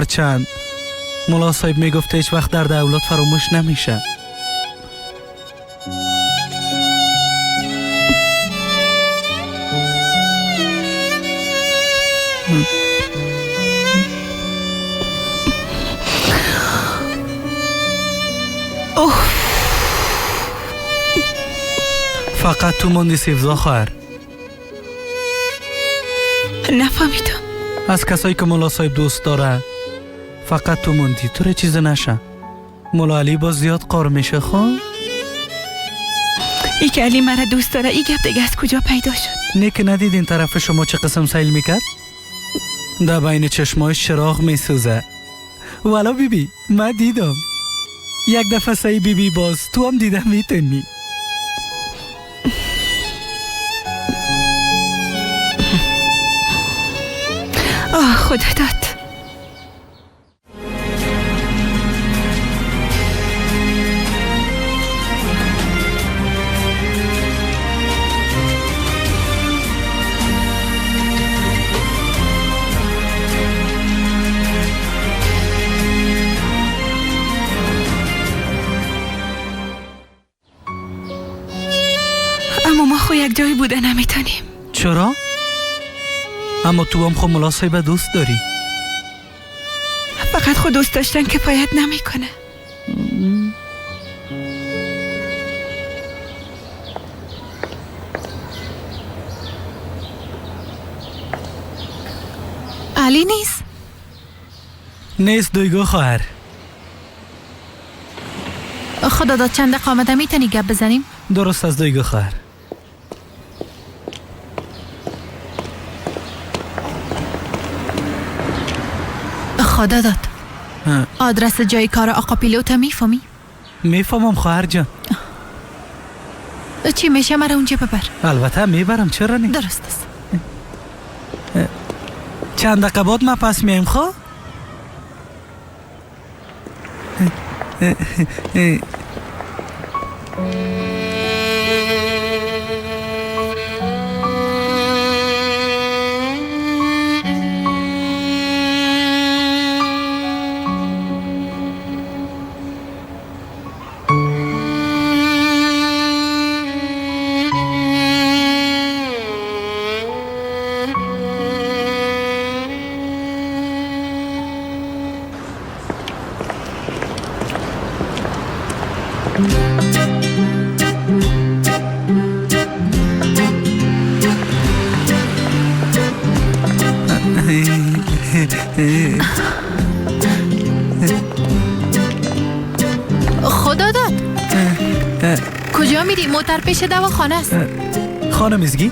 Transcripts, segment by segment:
چند ملا صاحب میگفت هیچ وقت درد اولاد فراموش نمیشه. فقط تو موندی سیوزا خواهر. نفهمیدم. از کسایی که ملا صاحب دوست داره فقط تو موندی، تو رو چیز نشه. ملا علی باز زیاد قار میشه. خب ای که علی مرا دوست داره، ای گپ دیگه از کجا پیدا شد؟ نه که ندیدین طرف شما چه قسم سیل میکرد؟ در بین چشمایش چراغ میسوزه. والا بی بی من دیدم یک دفعه سی بی بی، باز تو هم دیدم میتونی. آه خدا داد. اما ما خو یک جای بوده نمیتونیم. چرا؟ اما تو هم خود ملا صاحب دوست داری. فقط خود دوست داشتن کفایت نمیکنه. علی نیست؟ نیست دویگو خواهر. خدا داد چند دقیقه آمده، میتونی گپ بزنیم؟ درست از دویگو خواهر. خدا داد آدرس جای کار آقا پیلوت میفهمی؟ میفهمم خواهر جان. چی میشه مرا اونجا ببر؟ البته میبرم، چرا نه؟ درست است. چند دقیقه بعد ما پس میایم. خب خدا داد کجا میری؟ موتر پیش دواخانه است. خانم ازگی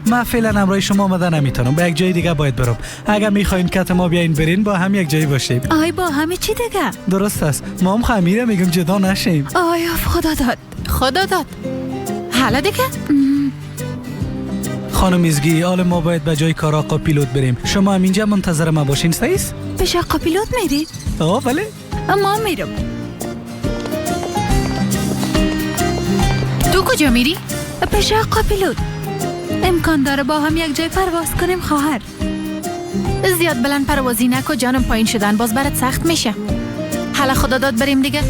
من فعلا همراه شما آمده نمیتونم، به یک جای دیگه باید برم. اگر میخواین کت ما بیاین برین با هم یک جایی باشیم. آی با همه چی دیگه؟ درست است، ما هم خمیره میگم جدا نشیم. آی خدا داد. خدا داد حالا دیگه خانم ازگی حالا ما باید به جای کار آقا پیلوت بریم. شما هم اینجا منتظر ما باشین. صحیح است؟ پیش آقا پیلوت میری؟ آه بله. ما میرم. تو کجا میری؟ پیش آقا پیلوت. امکان داره با هم یک جای پرواز کنیم خواهر. زیاد بلند پروازی نکو جانم، پایین شدن باز برات سخت میشه. حالا خدا داد بریم دیگه.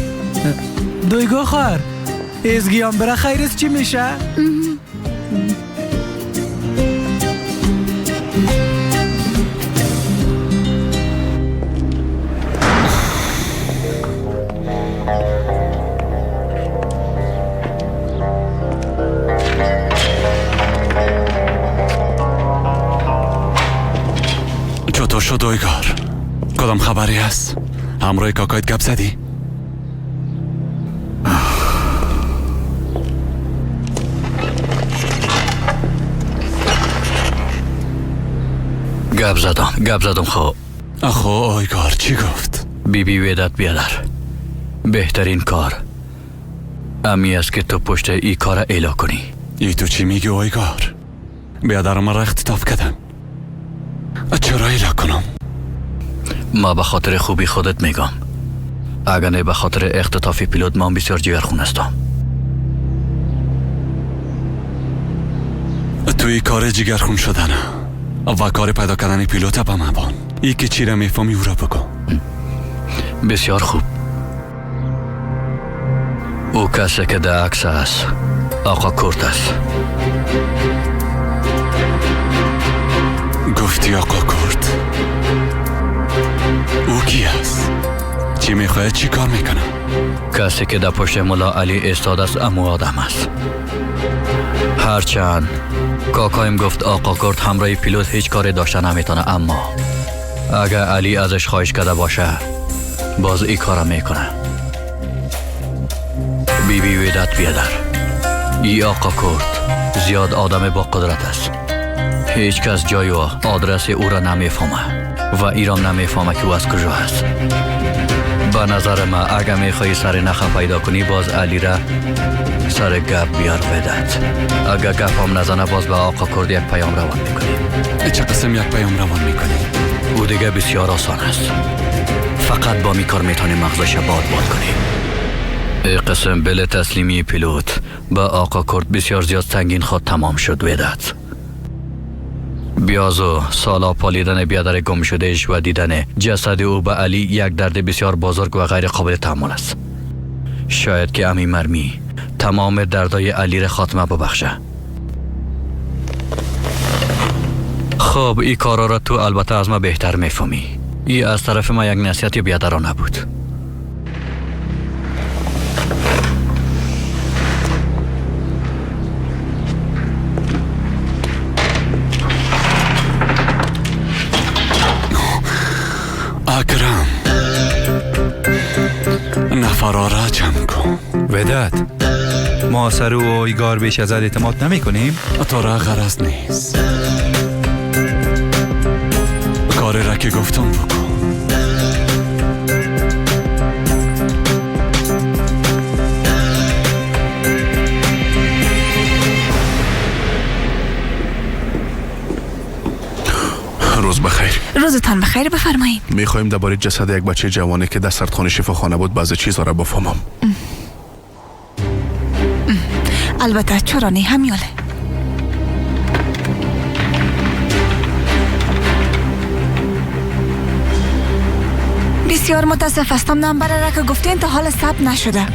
دویگو خواهر ازگیان بره خیرس چی میشه؟ چطور شد اویگار؟ کدام خبری هست؟ همراه کاکایت گپ زدی؟ گپ زدم خو. آخو اویگار چی گفت؟ بی بی ودت بیادر، بهترین کار امی است که تو پشت ای کار اعلا کنی. ای تو چی میگی اویگار؟ بیادر ما را اختطاف کردن، چرا ایلا کنم؟ ما به خاطر خوبی خودت میگم، اگر نه به خاطر اختطاف پیلوت من بسیار جگرخون هستم. توی کار جگرخون شدن و کار پیدا کردن پیلوت به من بان. ای که چی را میفهمی او را بگو. بسیار خوب. او کسی که در عکس است آقا کرد است. گفتی آقا کرد؟ او کی است؟ چی میخواهد؟ چی کار میکنه؟ کسی که در پشت ملا علی ایستاده است امو آدم است. هرچند کاکایم گفت آقا کرد همراه پیلوت هیچ کاری داشته نمیتونه، اما اگر علی ازش خواهش کرده باشه باز ای کارا میکنه. بی بی ودت بیادر، ای آقا کرد زیاد آدم با قدرت است. هیچ کس جای و آدرس او را نمیفهمه و ایران نمیفهمه که او از کجا است. به نظر من اگر میخوایی سر نخ پیدا کنی باز علی را سر گپ بیار بدد. اگر گپ هم نزنه باز به آقا کرد یک پیام روان میکنی. چه قسم یک پیام روان میکنی؟ او دیگه بسیار آسان است. فقط با می کار میتونی مغزش باد باد کنی. ای قسم بل تسلیمی پیلوت با آقا کرد بسیار زیاد سنگین خود تمام شد ودد. بیاز و سالا پالیدن بیادر گم شدهش و دیدن جسد او به علی یک درد بسیار بزرگ و غیر قابل تحمل است. شاید که امی مرمی تمام دردای علی را خاتمه ببخشه. خب این کارا را تو البته از ما بهتر میفهمی. ای از طرف ما یک نصیحت بیادرانه بود. اکرم، نفرا را جمع کن. وداد، ما سر او ایگار بیش از اعتماد نمی کنیم؟ تو را غرض نیست. کاری را که گفتم بکن. روز بخیر. روزتان بخیر، بفرمایید. میخوایم درباره جسد یک بچه جوانی که در سردخانه شفاخانه بود بعضی چیزها را بفهمم. البته چرا نه، همیاله. بسیار متاسف هستم، نمبر را که گفتین تا حال ثبت نشده.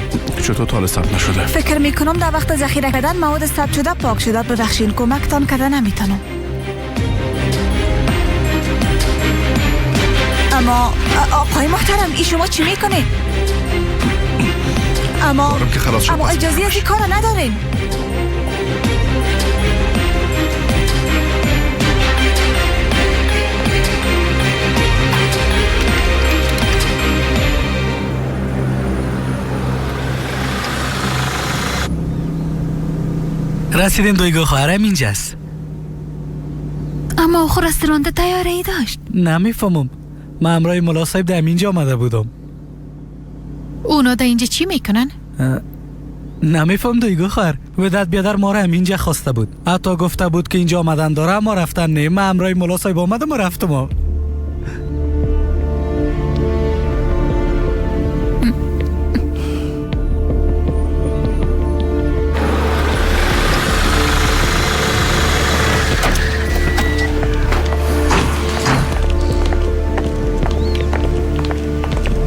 چطور تا حال ثبت نشده؟ فکر میکنم در وقت ذخیره کردن مواد ثبت شده پاک شده. ببخشین کمکتان کرده نمیتونم. اما آقای محترم، ای شما چی میکنید؟ اما اجازه از این کار ندارین. رسیدیم دویگو خواهرم اینجاست. اما آخر رستوران تیاره ای داشت. نمیفهمم. من همراه ملا صاحب در اینجا آمده بودم. اونا در اینجا چی میکنن؟ نمیفهم دویگو خواهر. وداد بیادر ما را همینجا خواسته بود. حتی گفته بود که اینجا آمدن داره اما رفتن نه. من همراه ملا صاحب آمدم و رفتم.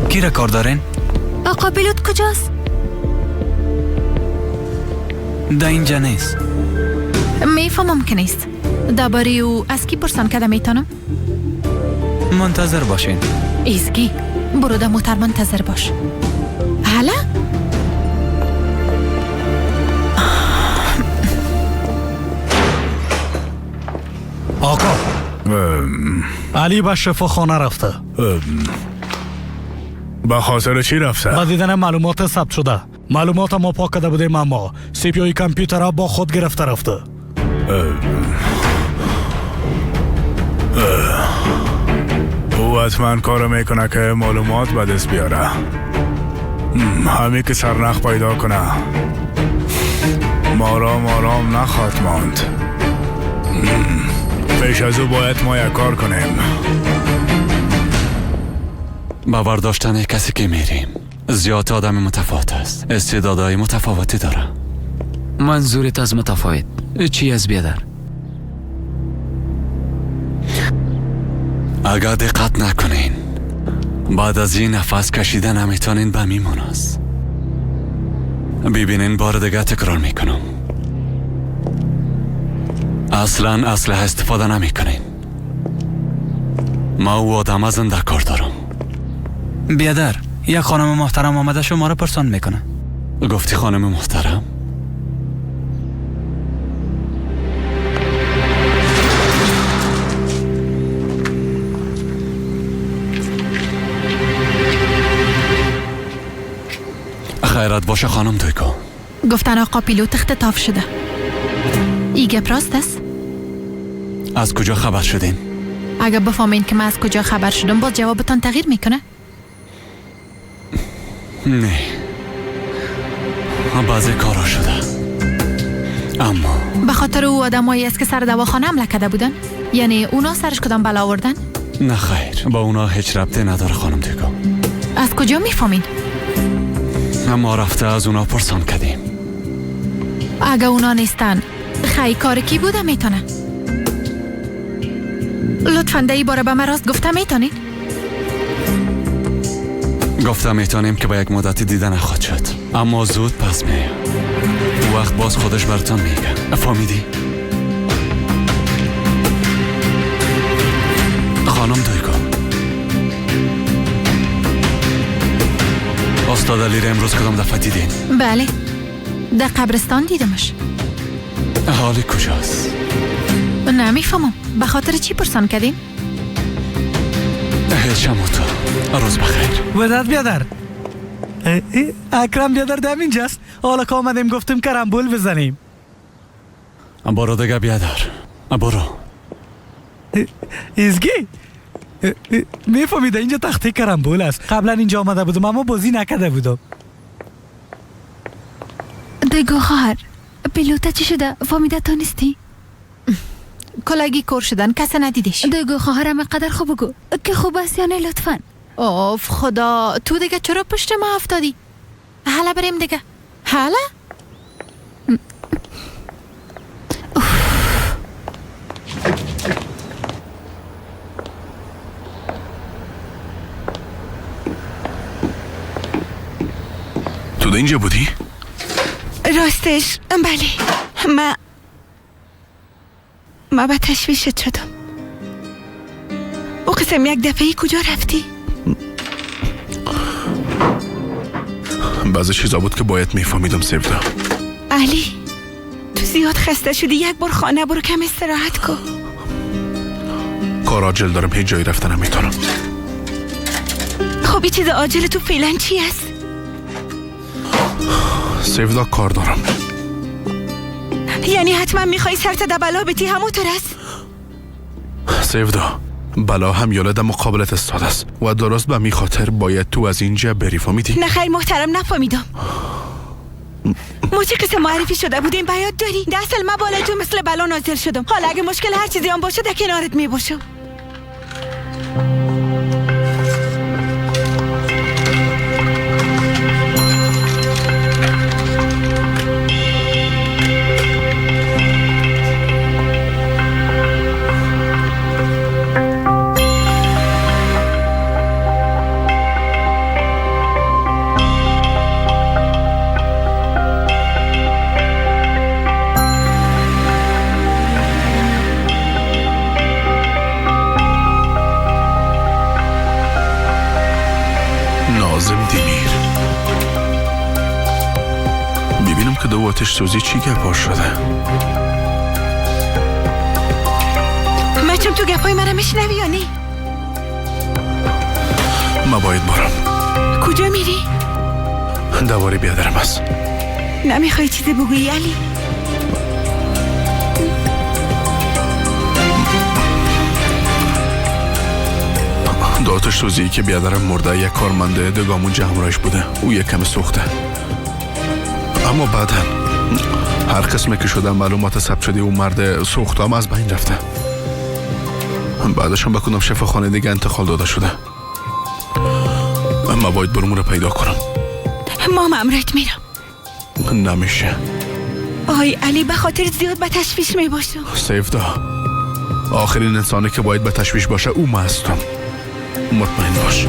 کی را کار دارین؟ آقا پیلوت کجاست؟ در اینجا نیست. میفهمم که نیست. درباره او از کی پرسان کده میتونم؟ منتظر باشین. ایزگی برو در موتر منتظر باش. حالا؟ آقا علی به شفاخانه رفته. به خاطر چی رفته؟ با دیدن معلومات ثبت شده. معلومات ما پاک کرده بودیم اما سی پی کامپیوتر با خود گرفته رفته. او حتما کارو میکنه که معلومات به دست بیاره. همین که سرنخ پیدا کنه ما آرام آرام نخواهد ماند. پیش از او باید ما یک کار کنیم. باور داشتن کسی که میریم زیاد آدم متفاوت است، استعدادهای متفاوتی داره. منظورت از متفاوت چی از بیادر؟ اگر دقت نکنین بعد از این نفس کشیده نمیتونین به میمونست. ببینین بار دیگه تکرار میکنم، اصلا اسلحه استفاده نمیکنین. ما او آدم زنده کار دارم. بیادر، یک خانم محترم آمده شما را پرسان میکنه. گفتی خانم محترم؟ خیرت باشه خانم دویکو. گفتن آقا پیلوت اختطاف شده. ای گپ راست است؟ از کجا خبر شدین؟ اگه بفهمین که من از کجا خبر شدم باز جوابتان تغییر میکنه؟ نه، بعضی کارا شده، اما به خاطر او آدمایی است که سر دواخانه حمله کرده بودن؟ یعنی اونا سرش کدام بلا آوردن؟ نه خیر، با اونا هیچ ربطی نداره خانم دیگو. از کجا میفهمین؟ ما رفته از اونا پرسان کردیم. اگه اونا نیستن خی کار کی بوده میتونه؟ لطفاً در ای باره به من راست گفته میتونین؟ گفته میتونیم که با یک مدتی دیده نخواهد شد، اما زود پس میایم. وقت باز خودش براتون میگه. فهمیدی؟ خانم دویگو، استاد علی را امروز کدام دفعه دیدین؟ بله، در قبرستان دیدمش. حالی کجاست؟ نمیفهمم به خاطر چی پرسان کردین؟ هیچ تو. روز بخیر. وداد بیادر، اکرم بیادر دم اینجاست. حالا که آمدیم گفتیم کرامبول بزنیم. برو دیگه بیادر، برو. ایزگی میفهمیده اینجا تخته کرامبول است. قبلا اینجا آمده بودم اما بازی نکرده بودم. دیگو خواهر، پیلوتا چی شده؟ فهمیده تا نیستی؟ کلگی کور شدن، کس ندیدش. دیگو خواهرم قدر خوب بگو که خوب است یا نه لطفا. اوف خدا، تو دیگه چرا پشت ما افتادی؟ حالا بریم دیگه. حالا؟ تو اینجا بودی؟ راستش بله، ما به تشویشت شدم. او قسم یک دفعه کجا رفتی؟ بعضی چیزا بود که باید میفهمیدم سیودا. علی تو زیاد خسته شدی، یک بار خانه برو کم استراحت کن. کار عاجل دارم، هیچ جایی رفتن نمیتونم. خب این چیز عاجل تو فعلا چی است؟ سیودا کار دارم. یعنی حتما میخوای سرت در بلا بتی؟ همونطور است؟ سیودا بلا هم یاله در مقابلت استاد است و درست به می خاطر باید تو از اینجا بری. فهمیدی؟ نه خیر محترم، نفهمیدم. ما چه قسم معرفی شده بودیم بیاد داری؟ در اصل من بالای تو مثل بلا نازل شدم. حالا اگه مشکل هر چیزی هم باشه در کنارت میباشم. آتش سوزی چی گپا شده؟ مچم تو گپای مرا میشنوی یا نه؟ ما باید برم. کجا میری؟ دوباره بیادرم است. نمیخوای چیزی بگویی علی؟ دو آتش سوزی که بیادرم مرده یک کارمنده دگامونجا همراهش بوده. او یک کم سوخته، اما بعدا هر قسمی که شده معلومات ثبت شده او مرد سوخته هم از بین رفته. بعدش هم به کدام شفاخانه دیگه انتقال داده شده. اما باید برم رو پیدا کنم. ما امرت میرم. نمیشه. آی علی به خاطر زیاد به تشویش میباشم. سیفدا آخرین انسانی که باید به تشویش باشه او ما هستم. مطمئن باش.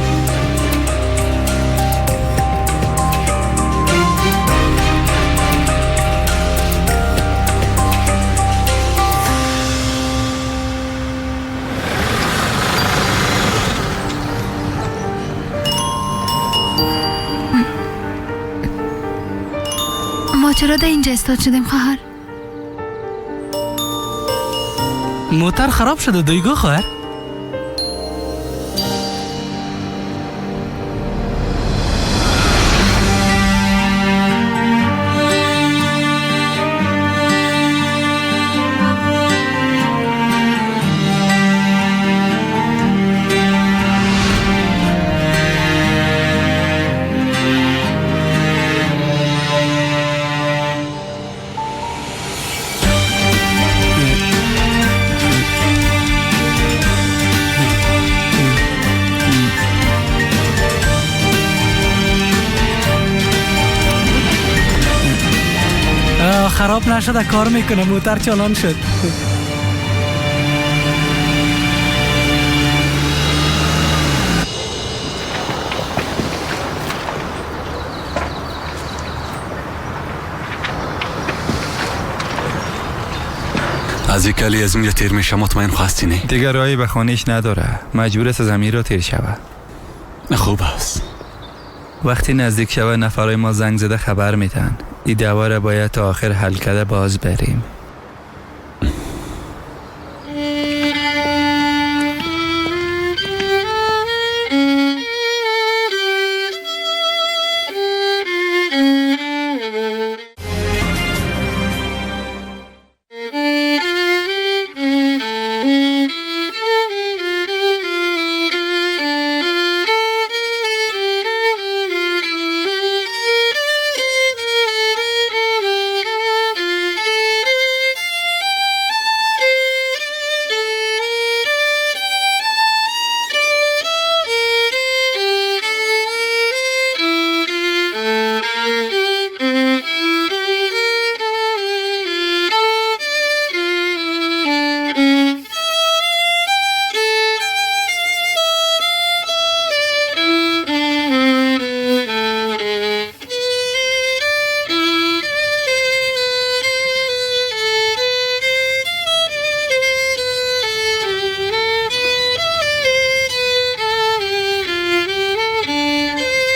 ما چرا در اینجا استاد شدیم خواهر؟ موتر خراب شده دیگه خواهر. خراب نشده، کار میکنه، موتر چالان شد. از یک کلی از اونجا تیر میشه، مطمئن خواستی نه؟ دیگر راهی به خانهش نداره، مجبور است از امیر را تیر شود. خوب است. وقتی نزدیک شود نفرای ما زنگ زده خبر میدن. این دعوا را باید تا آخر حل کرده باز بریم.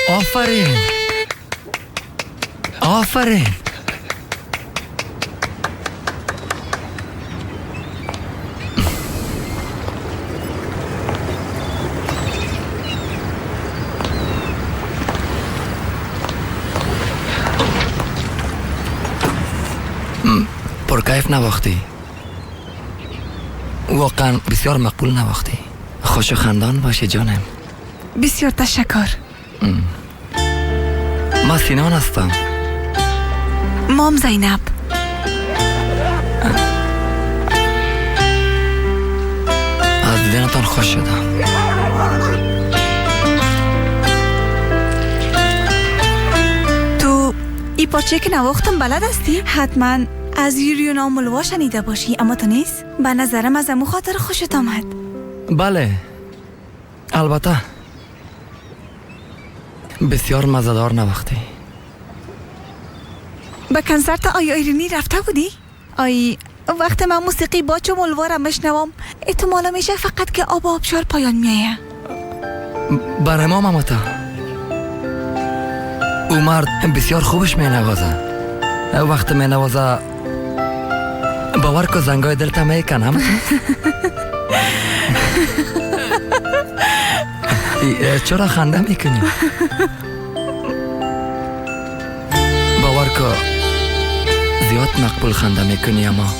آفرین آفرین. پرکیف نواختی، واقعا بسیار مقبول نواختی. خوش و خندان باشی جانم. بسیار تشکر. ما سینان هستم. مام زینب. از دیدنتان خوش شدم. تو ای پارچه که نواختم بلد هستی؟ حتما از یوریونا ملوا شنیده باشی، اما تو نیست؟ به نظرم از امو خاطر خوشت آمد. بله البته، بسیار مزدار نواختی. به کنسرت آی ایرینی رفته بودی؟ آی وقت من موسیقی باچ و ملوا را مشنوم احتمالا میشه فقط که آب و آبشار پایان میایه. برای ما ماماتا او مرد بسیار خوبش می نوازه. وقت می نوازه باور که زنگای دلت میکن هم. چرا خنده میکنی؟ باور که زیاد مقبول خنده میکنی. اما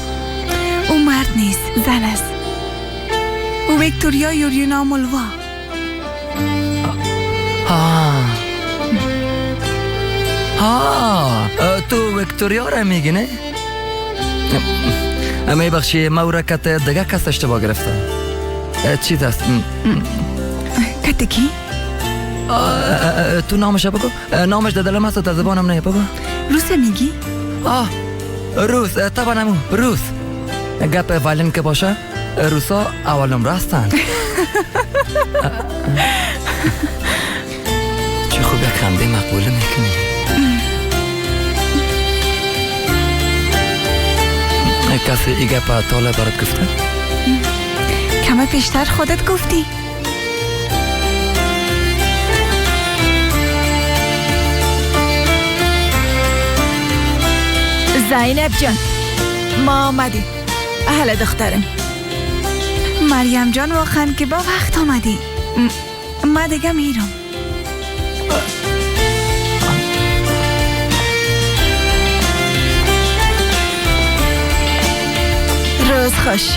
او مرد نیست، زن است. او ویکتوریا یوریونا ملوا. ها تو ویکتوریا را میگی نه؟ میبخشی ما او را کت دیگه کس اشتباه گرفتم. چیز است؟ کت کی؟ تو نامش بگو. نامش در دلم هست و در زبانم نه. بگو. روس میگی؟ آه روس، طبعا امو روس. گپ وایلن که باشه روسا اول نمره هستن. چه خوب یک خنده مقبوله میکنی. کسی ای گپ تاله برات گفته؟ کمه پیشتر خودت گفتی. زینب جان ما آمدیم. اهل دخترم مریم جان، واقعا که با وقت آمدی. ما دیگه میرم. روز خوش.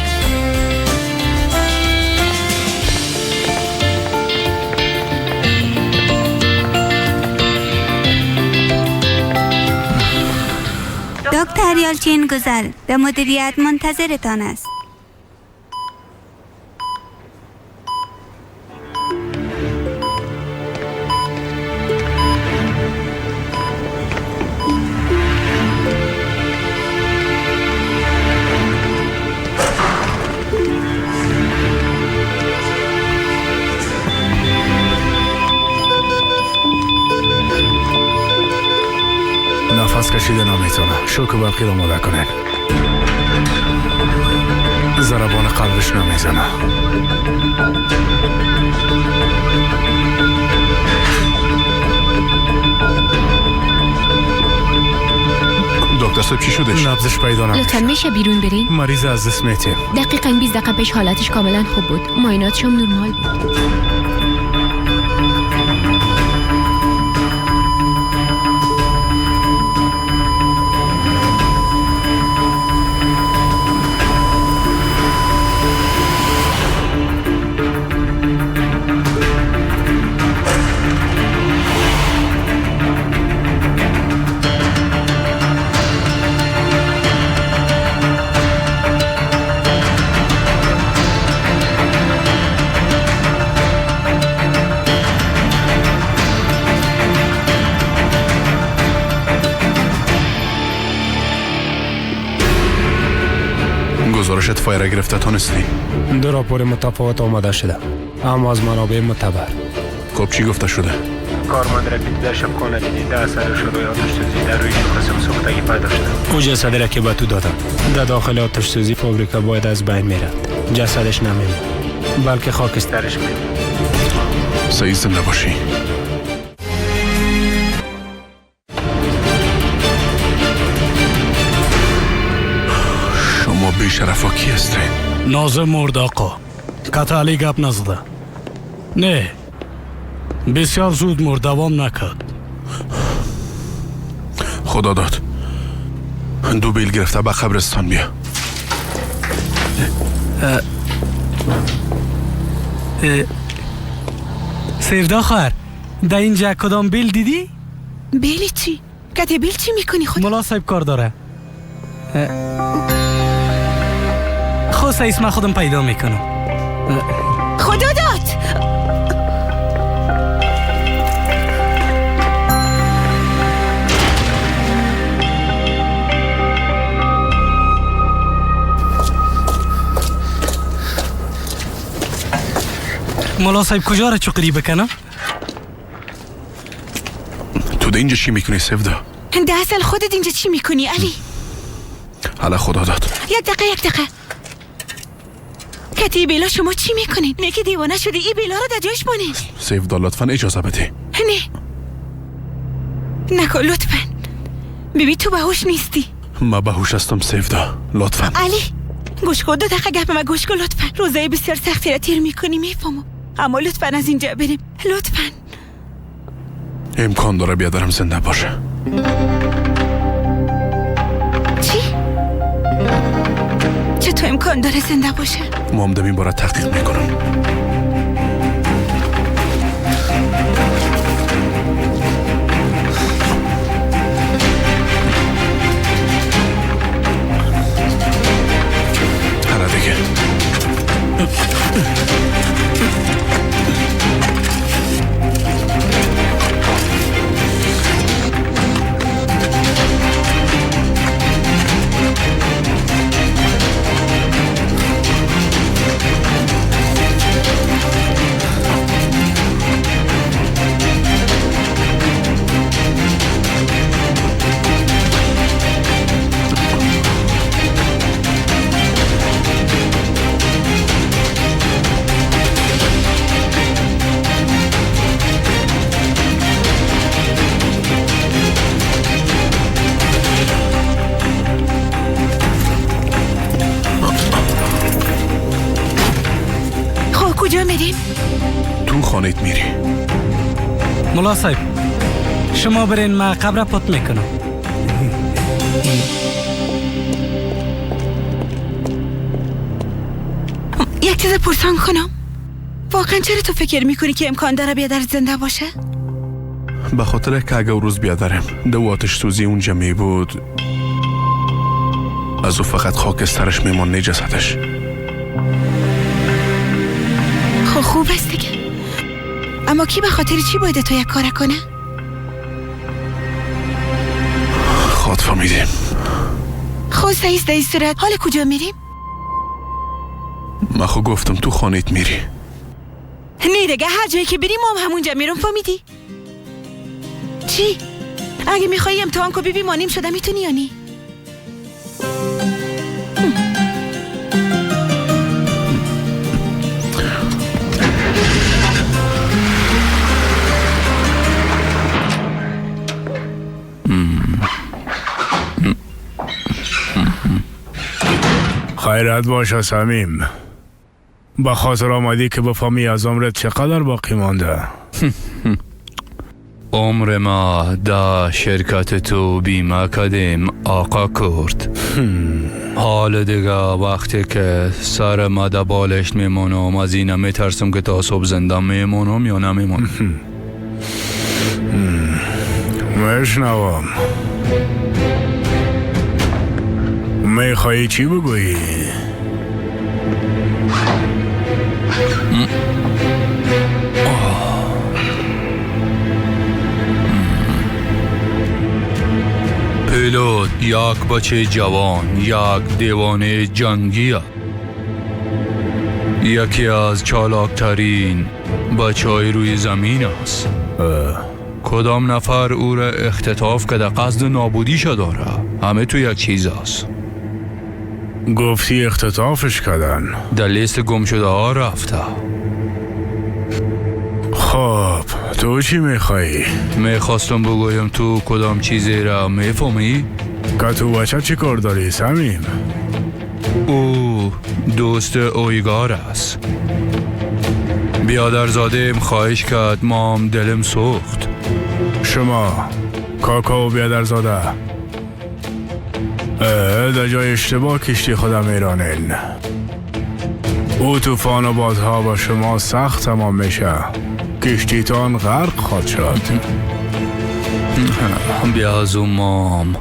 دکتر یالچین گزل به مدیریت منتظرتان است. نفس کشیده نمیتونه. شوک برقی را آماده کنین. ضربان قلبش نمیزنه. دکتر صاحب چی شدش؟ نبضش پیدا نمیشه. لطفا میشه بیرون برین؟ مریض از دست میتیم. دقیقاً 20 دقیقه پیش حالتش کاملا خوب بود. معایناتش هم نرمال بود. گزارش اطفای را گرفته تانستی؟ دو راپور متفاوت آماده شده، اما از منابع معتبر. خب چی گفته شده؟ کارمند رپید در شبخانه دیده اثر شروع آتش سوزی در روی قسم سوختگی پیدا شده. او جسد را که به تو دادم در داخل آتش سوزی فابریکا باید از بین میرفت. جسدش نمیموند، بلکه خاکسترش میموند. سعی زنده باشی. شما بیشرفا کی هستین؟ ناظم مرد آقا. قطعی گپ نزده. نه، بسیار زود مرد، دوام نکرد. خدا داد. دو بیل گرفته به قبرستان بیا. سیردا خواهر، در اینجا کدام بیل دیدی؟ بیل چی؟ کتی بیل چی میکنی خود؟ ملا صاحب کار داره. خب اسم خودم پیدا میکنم. خدا داد. ملا صاحب کجا را چقری بکنم؟ تو ده اینجا چی میکنی سفدا؟ ده اصل خودت اینجا چی میکنی علی؟ حالا خدا داد. یک دقیقه یک دقیقه. کتی بیلا شما چی میکنین؟ نه که دیوانه شدی، ای بیلا رو در جایش مانین. سیفدا لطفا اجازه بده. نه نکن لطفا. ببین تو باهوش نیستی. ما باهوش هستم سیفدا، لطفا. علی گوش کن، 2 دقیقه گپ ما گوش کن لطفا. روزای بسیار سختی را تیر میکنی میفهمم، اما لطفا از اینجا بریم لطفا. امکان داره بیادرم زنده باشه. چی؟ چطور امکان داره زنده باشه؟ ما هم این باره تحقیق میکنم. حالا دیگه ملا صاحب شما برین، ما قبر پت میکنم. یک چیز پرسان کنم، واقعا چرا تو فکر میکنی که امکان داره بیادر زنده باشه؟ به خاطر که اگه روز بیادرم دو آتش سوزی اونجا می بود، از او فقط خاکسترش میمان، نه جسدش. خب خوب است دیگه، اما کی به خاطر چی باید تو یک کار کنه؟ خود فهمیدیم. خب صحیح در این صورت حالا کجا میریم؟ من خب گفتم تو خانهت میری. نه دیگه، هر جایی که بریم ما هم همونجا میرم، فهمیدی؟ چی؟ اگه میخوایی امتحان کو ببین مانیم شده میتونی یا نی؟ خیرت باشه صمیم، به خاطر آمدی که بفهمی از عمرت چقدر باقی مانده. عمر ما دا شرکت تو بیمه کردیم آقا کرد. حال دیگه وقتی که سر ما دا بالشت میمونم از اینه میترسم که تا صبح زنده میمونم یا نمیمونم. میشنوم. میخوایی چی بگویی؟ پیلوت یک بچه جوان، یک دیوانه جنگی، یکی از چالاکترین بچه های روی زمین است. کدام نفر او را اختطاف کرده قصد نابودیش داره، همه تو یک چیز است. گفتی اختطافش کردن؟ در لیست گم شده ها رفته. خب تو چی میخوایی؟ میخواستم بگویم تو کدام چیزی را میفهمی؟ که تو بچه چی کار داری صمیم؟ او دوست اویگار است. بیادرزاده خواهش کرد، مام دلم سوخت. شما کاکا و بیادرزاده در جای اشتباه کشتی خودم ایرانین. او طوفان و بادها با شما سخت تمام میشه، کشتیتان غرق خواهد شد. بیا از اون مام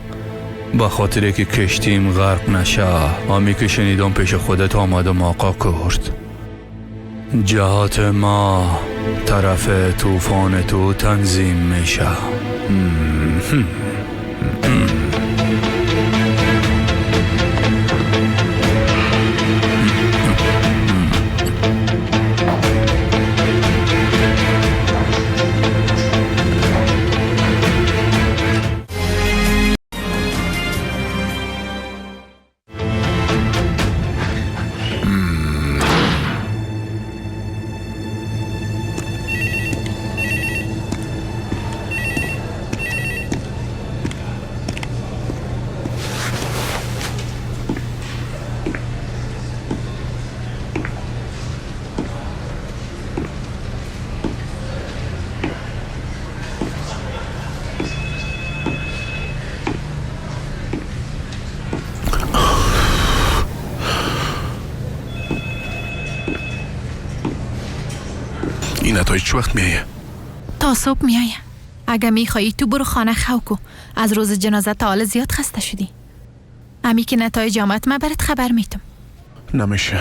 با خاطر که کشتیم غرق نشه، همی که شنیدم پیش خودت آمدم آقا کرد. جهات ما طرف طوفان تو تنظیم میشه. این نتایج چه وقت میایه؟ تا صبح میایه. اگه میخوایی تو برو خانه خو کو. از روز جنازه تا حالا زیاد خسته شدی. امی که نتایج آمد من برات خبر میتم. نمیشه.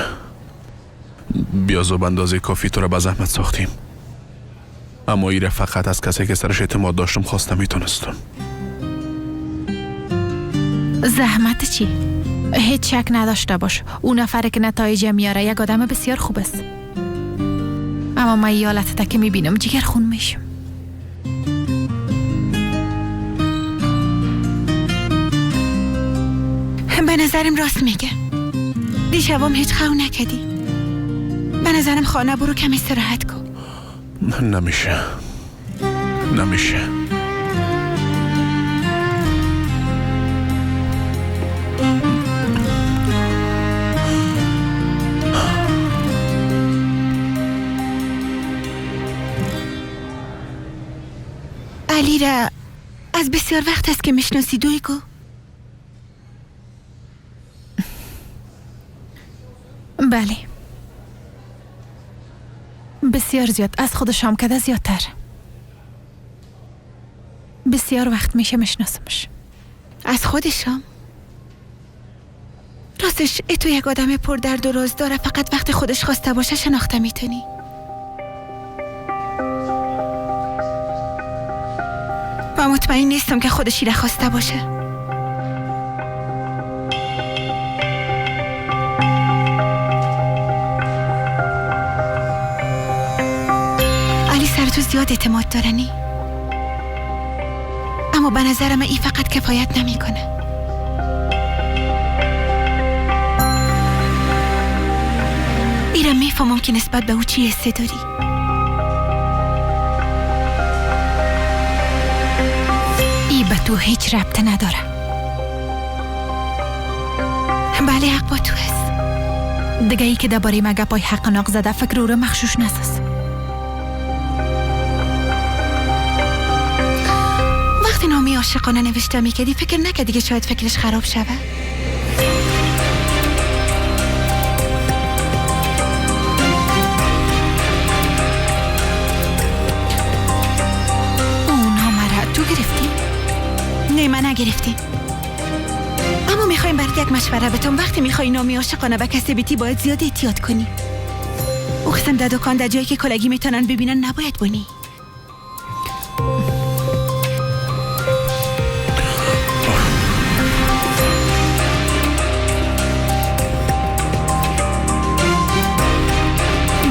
بیا زوب اندازه کافی تو را به زحمت ساختیم. اما ایره فقط از کسی که سرش اعتماد داشتم خواستم میتونستم. زحمت چی؟ هیچ شک نداشته باش. اون نفر که نتایج میاره یک آدم بسیار خوب است. اما من ایالت که میبینم جگر خون میشم. به نظرم راست میگه. دیشبم هیچ خو نکدی. به نظرم خانه برو کم استراحت کن. نمیشه. نمیشه. علی را از بسیار وقت است که میشناسی دویگو؟ بله، بسیار زیاد، از خود شام کده زیادتر. بسیار وقت میشه میشناسمش. از خود شام؟ راستش ای تو یک آدم پر درد و راز داره، فقط وقت خودش خواسته باشه شناخته میتونی. و مطمئن نیستم که خودشی را خواسته باشه. علی سر تو زیاد اعتماد دارنی، اما به نظر من این فقط کفایت نمیکنه. ایرم میفهمم که نسبت به او چی حسی داری. ای به تو هیچ ربطه نداره. بله حق با تو هست. دیگه ای که درباره ما گپای حق ناق زده فکر او رو مخشوش نساز. وقتی نامی عاشقانه نوشته میکردی فکر نکردی که شاید فکرش خراب شوه؟ گرفتی؟ نه من نگرفتیم، اما میخوایم برات یک مشوره بتم. وقتی میخوای نامی عاشقانه به کسی بیتی باید زیاد احتیاط کنی. او قسم در دکان در جایی که کلگی میتونن ببینن نباید بونی.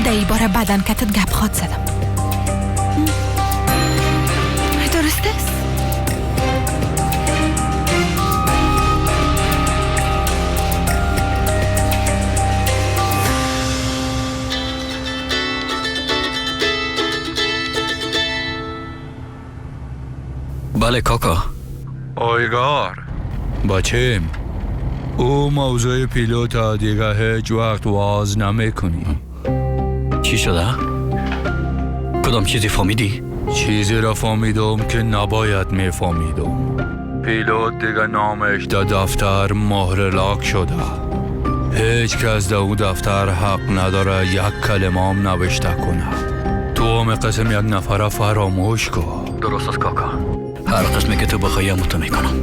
در ای باره بدن کتت گپ خواد زدم. درست است؟ بله کاکا. آیگار بچیم، او موضوع پیلوت دیگه هیچ وقت واز نمی کنی. چی شده؟ کدام چیزی فهمیدی؟ چیزی را فهمیدم که نباید میفهمیدم. پیلوت دیگه نامش در دفتر مهر لاک شده. هیچ کس در او دفتر حق نداره یک کلمه هم نوشته کنه. تو هم قسم یک نفر فراموش کن. درست است کاکا، هر قسمی که تو بخوایی هم تو میکنم.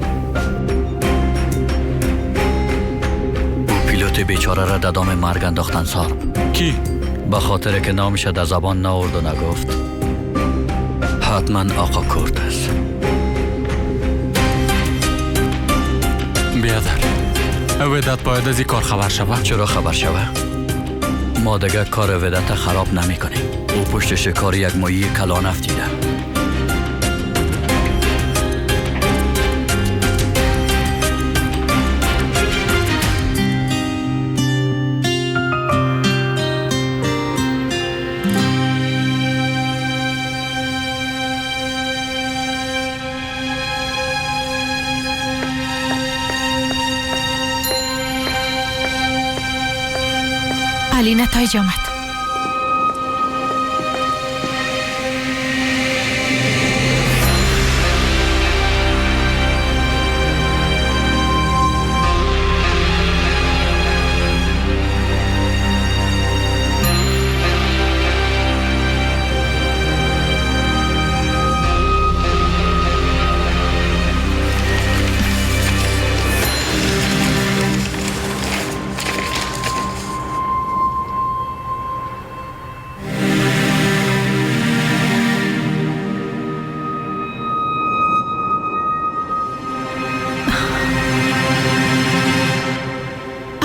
او پیلوت بیچاره را در دام مرگ انداختن سارب. کی؟ به خاطر که نامش در زبان ناورد و نگفت. حتما آقا کرد است. بیادر، ودت باید از این کار خبر شوه. چرا خبر شوه؟ ما دیگه کار ودت خراب نمی کنیم. او پشت شکار یک ماهی کلان افتیده. علی نتایج آمد.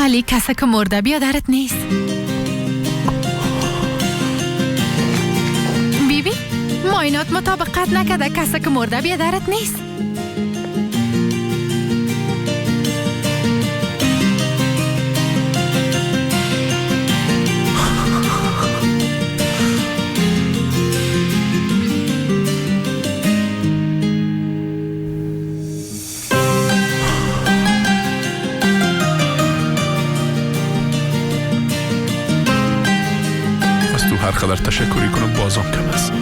علی کسی که مرده بیادرت نیست. بیبی ماینات مطابقت نکرده، کسی که مرده بیادرت نیست. هر قدر تشکری کنم بازم کم است.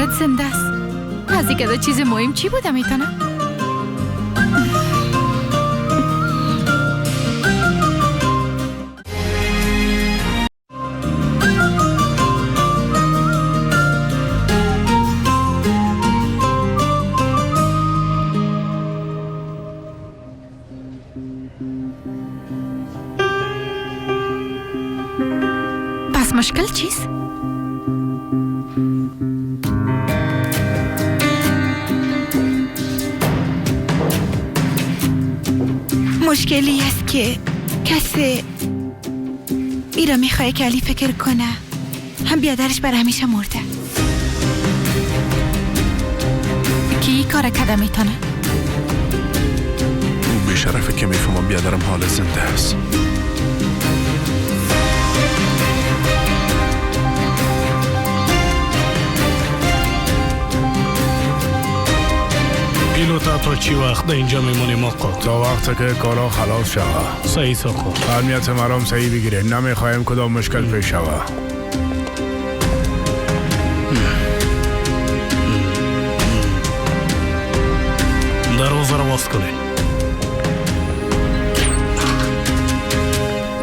بیادرت زنده است. از اینکه چیز مهم چی بوده میتونه؟ پس مشکل چیست؟ مشکلی است که کسی ای را میخواه که علی فکر کنه هم بیادرش بر همیشه مرده. کی کار کده میتونه؟ او بیشرفه که میفهمم بیادرم حال زنده است. پیلوتا تا چی وقت اینجا میمونیم آقا؟ تا وقتی که کارا خلاص شوه. صحیح آقا. امنیت مرام صحیح بگیره، نمیخوایم کدام مشکل پیش شوه. دروازه را باز کنی.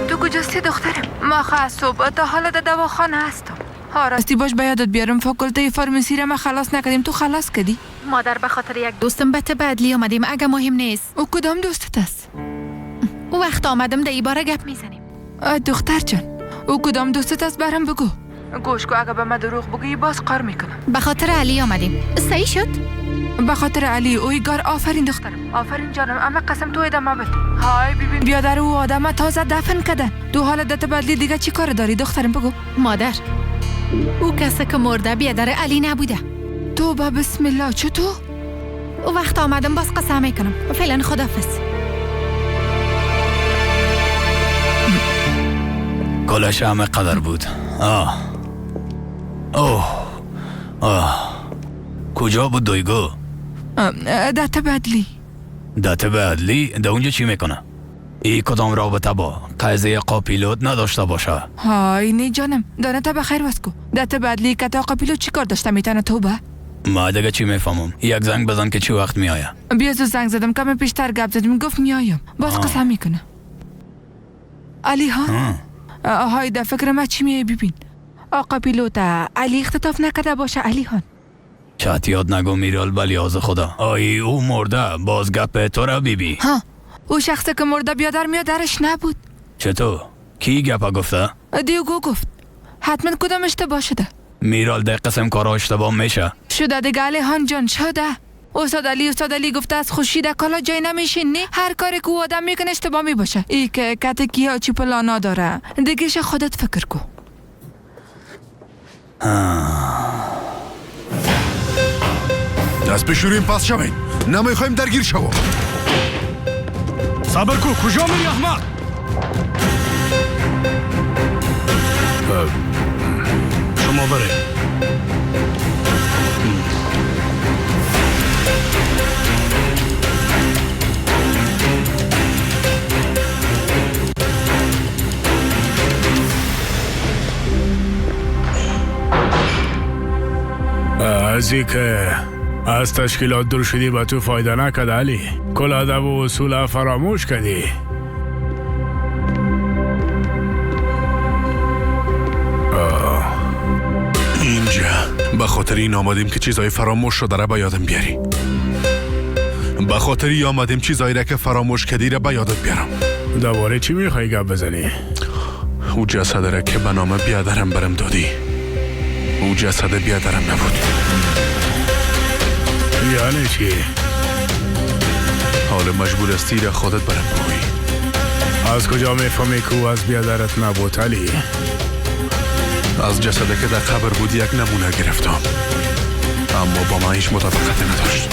تو کجاستی دخترم؟ ما از صبح تا حالا در دواخانه هستم. ها راستی باش به یادت بیارم فاکولته فارمسی را ما خلاص نکردیم، تو خلاص کردی؟ مادر به خاطر یک دوستم به طب عدلی آمدیم، اگه مهم نیست. او کدام دوستت است؟ او وقت آمدم در ای باره گپ میزنیم. دختر جان، او کدام دوستت است برام بگو. گوش کو، اگه به من دروغ بگویی باز قار میکنم. به خاطر علی آمدیم. صحیح شد؟ به خاطر علی. اوی گار، آفرین دخترم، آفرین جانم، اما قسم تو ادامه بده. های ببین بیادر او آدم تازه دفن کردن. تو حال دت بدلی دیگه چی کار داری دخترم بگو؟ مادر، او کسی که مرده بیادر علی نبوده. توبه بسم الله، چطور؟ او وقت آمدم باز قسم میکنم. فعلا خدافظ. کلش همه قدر بود. آه اوه آه کجا بود دویگو؟ در طب عدلی. در طب عدلی؟ در اونجا چی میکنه؟ ای کدام رابطه با قضیه قاپیلوت نداشته باشه؟ های نه جانم، دانه تا بخیر واس کو. در طب عدلی که تا قاپیلوت چی کار داشته میتونه؟ توبه. ما دیگه چی میفهمم؟ یک زنگ بزن که چی وقت میآید. بیا زود زنگ زدم، کم پیشتر گپ زدیم، گفت میایم. باز قسم میکنه. علی ها های در فکر ما چی میای ببین. آقا پیلوت علی اختطاف نکرده باشه علی هان. چت یاد نگو میرال بلیاز خدا. آی او مرده، باز گپ تو را بیبی. ها او شخصی که مرده بیادر میادرش نبود. چطور؟ کی گپ گفته؟ دیوگو گفت. حتما کدام اشتباه شده. میرال در قسم کارا اشتباه میشه. شده دیگه علی هان جان، شده. استاد علی گفته از خوشی در کالا جای نمیشین، نه هر کاری که او آدم میکنه اشتباه میباشه. ای که کت کیا چی پلانا داره دیگه خودت فکر کو. دست بشوریم پس شوین، نمیخوایم درگیر شویم. صبر کو، کجا میری احمق؟ شما بره. از که از تشکیلات دور شدی به تو فایده نکرد علی. کل ادب و اصول فراموش کردی. اینجا به خاطر این آمدیم که چیزای فراموش شده را به یادم بیاری. به خاطر این آمدیم چیزایی را که فراموش کردی را به یادت بیارم. دوباره چی میخوای گپ بزنی؟ او جسد را که به نام بیادرم برم دادی، او جسد بیادرم نبود. یعنی چی؟ حال مجبور استی را خودت برم بگویی. از کجا میفهمی که او از بیادرت نبود علی؟ از جسده که در قبر بود یک نمونه گرفتم، اما با من هیچ مطابقت نداشت.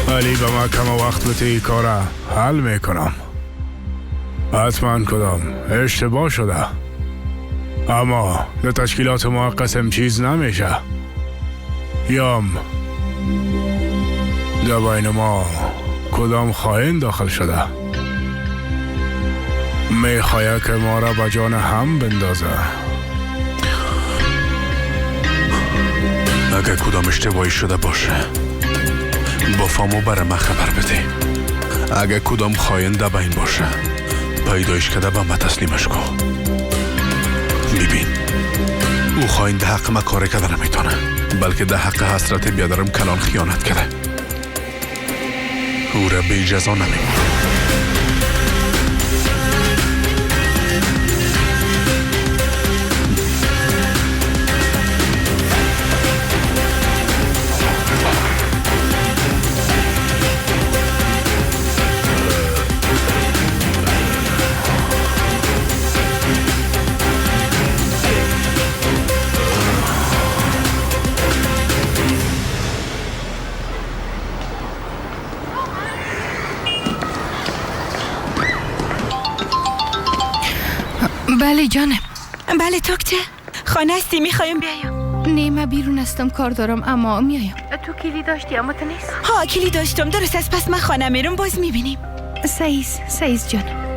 علی به ما کم وقت بده، ای کار حل میکنم. حتما کدام اشتباه شده، اما در تشکیلات ما قسم چیز نمیشه. یام در بین ما کدام خائن داخل شده. میخواه که ما را به جان هم بندازه. اگه کدام اشتباهی شده باشه با فامو برای من خبر بده. اگه کدام خاین ده بین باشه پیدایش کده به من تسلیمش کن. ببین او خاین ده حق ما کار کده نمیتونه، بلکه ده حق حسرت بیادرم کلان خیانت کده. او را بی جزا نمیمونه. بله جانم. بله توکچه خانه هستی؟ میخوایم بیایم. نه من بیرون هستم، کار دارم، اما میایم. تو کلی داشتی اما تو نیست؟ ها کلی داشتم، درست است. پس من خانه میرم، باز میبینیم. سعیز جانم.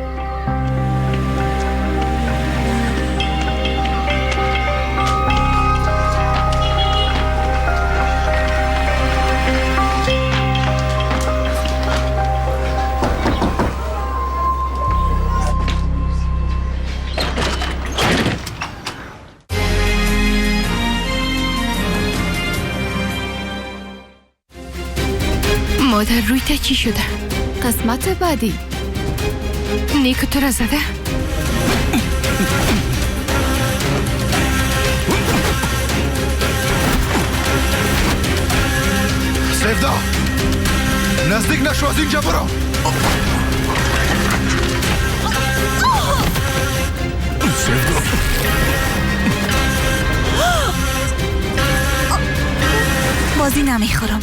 مادر روی تا چی شده؟ قسمت بعدی. نیکو تو را زده؟ سیفدا نزدیک نشو، از اینجا برو. سیفدا بازی نمیخورم.